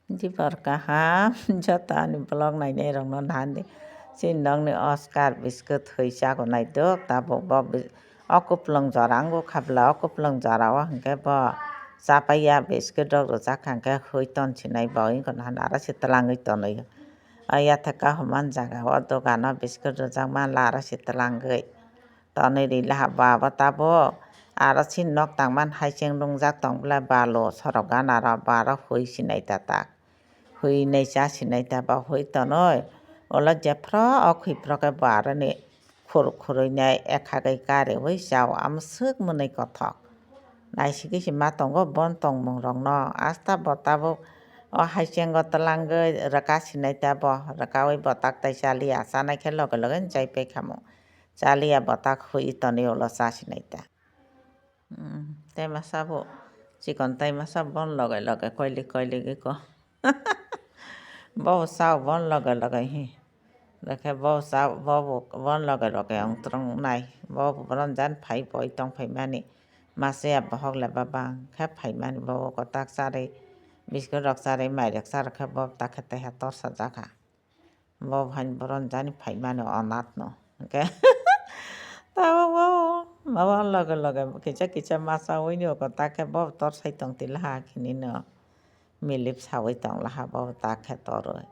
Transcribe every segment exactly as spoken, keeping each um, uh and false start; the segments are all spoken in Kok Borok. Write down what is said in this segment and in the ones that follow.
Dibor kaham, joto ani vlog nainai rokno nahandi. Chini nokni Oscar biscuit thwi chago naidok, tabuk bo bi-, o kuplung jora wngkha bwla, o kuplung jora o hwnkhe bo chapaiya biscuit rok rwchak kha hwnkhe hwi ton sinai bo wngkha nahani aro se twlangwi tonwi. O yathek kaham man jaga o dogano biscuit rwjak manla aro se twlangwi. Tonwi rila ha ba bo tabuk. Aro chini nok tangmani haicheng rungjak tong bwlai balo sorok ganaro ba aro hwi sinai ta tak. Hwi nai cha sinai ta ba hwi tonwi. Ulo jephru o khwi phru khe bo aroni khur khurwi nai ekhagwi kariwi chao amswk mwnwi kothok. Naisigwi se ma tongo bon tongmung rokno. Asta bo tabuk o haichengo twlangwi rwka sinai ta bo. Rwkawi bo tak tai chaliya. Chanai khe loge loge chai pai kha mung. Chaliya bo tak hwi tonwi ulo cha sinai ta. Hmm, tei masa bo chikon tei masa bon loge loge koilik koilik iko. Bo sao bon loge loge hi. Lekhe bo sao bo bo bon loge loge ong trong nai. Bo bo boron jan phai poi tong phai mani. Masa ya bohok le babang khe phai mani bo bo kotak charwi. Biskut rok charwi mai rok charwi khe bo tak khe tei ha torsa jakha. Bo hai boron jani phaimani onath no. Hwnkhe tabuk bo mabo loge loge kisa kisa masa ui ni oko ta khe bo tor sai tong tila ha khini no milip saui tong laha bo ta khe toroi.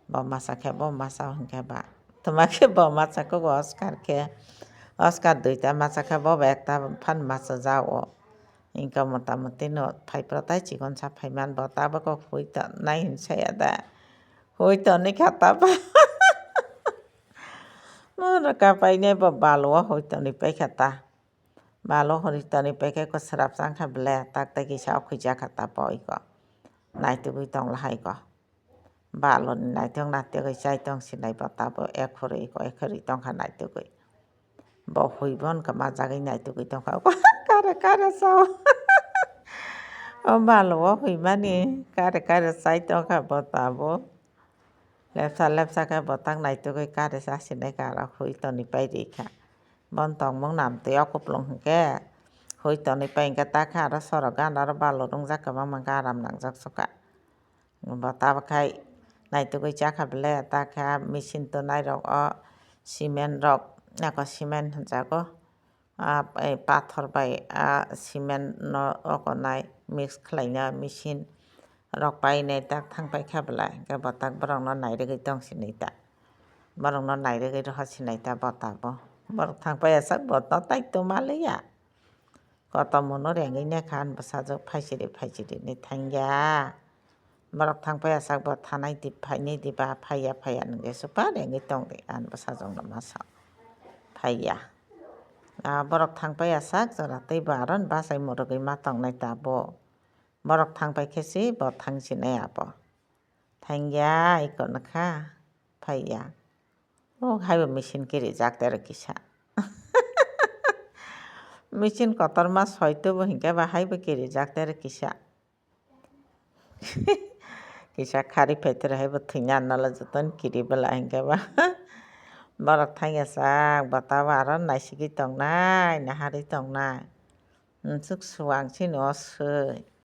Bo masa khe bo masa hwnkhe ba. Tuma khe bo masa khe bo Oscar khe. Oscar duita masa khe bo ekta phan masa ja o. Hwnkhe mota moti no phai pro tai chikon sa phaiman bo tabuk kok hui ta nai hin saya da. Hoi toni kha ta ba. Mo rwka painai bo balo o hoi toni pai kha ta. Balo hoi toni pai khe ko srap chang kha ble tak tai kisa o khuija kha ta bo iko. Naitugwi tong lahai ko. Balo ni naithok naithok chai tong sinai bo ta bo ekhorwi iko ekhorwi tong kha naitugwi. Bo hoi bon kha ma jagwi naitugwi tong kha. Kare kare sao. O balo o hoi mani kare kare chai tong kha bo ta bo. Lepsa lepsa khe bwtak naitugwi kari chasinai khe aro hui toni pai ri kha. Bon tongmung nam twi o kuplung hwnkhe hui toni pai hwnkhe ta khe aro sorok gana aro balo rungjak kwbangma garam nangjak sukha. Bo ta khai naitugwi chakha bele ta khe machine tonai rok o cement rok nako cement hwnjago. Ah, eh, pathor bai, ah, cement no okonai mix khlaina machine rok painai tak thang paikha belai, hwnkhe bo tak borok no nairwgwi tong sinai ta. Borok no nairwgwi rohor sinai ta bo ta bo. Borok thang paiya sak bo no tai tuma liya. Kotom mono rengwi nekha ani bwsajwk phaisiri phaisiri ni thangya. Borok thang paiya sak bo thanai di phainai di ba phaiya phaiya nungya supa rengwi tong di ani bwsajwk no masa phaiya. Ah, borok thang paiya sak jora tei bo aro ni bachai mwrwgwi ma tongnai ta bo. Borok thang pai khe se bo thang sinai abo. Thangya iko nokha phaiya. O haibo machine kirijak tero kisa. Machine kotorma soi tubu hinkhe ba haibo kirijak tero kisa. Kisa khari phaitero haibo thwina nala jotono kiri bela hinkhe ba. Borok thangya sak bwtabo aro naisigwi tongnai, naharwi tongnai. Mwswk suwang chini o swi.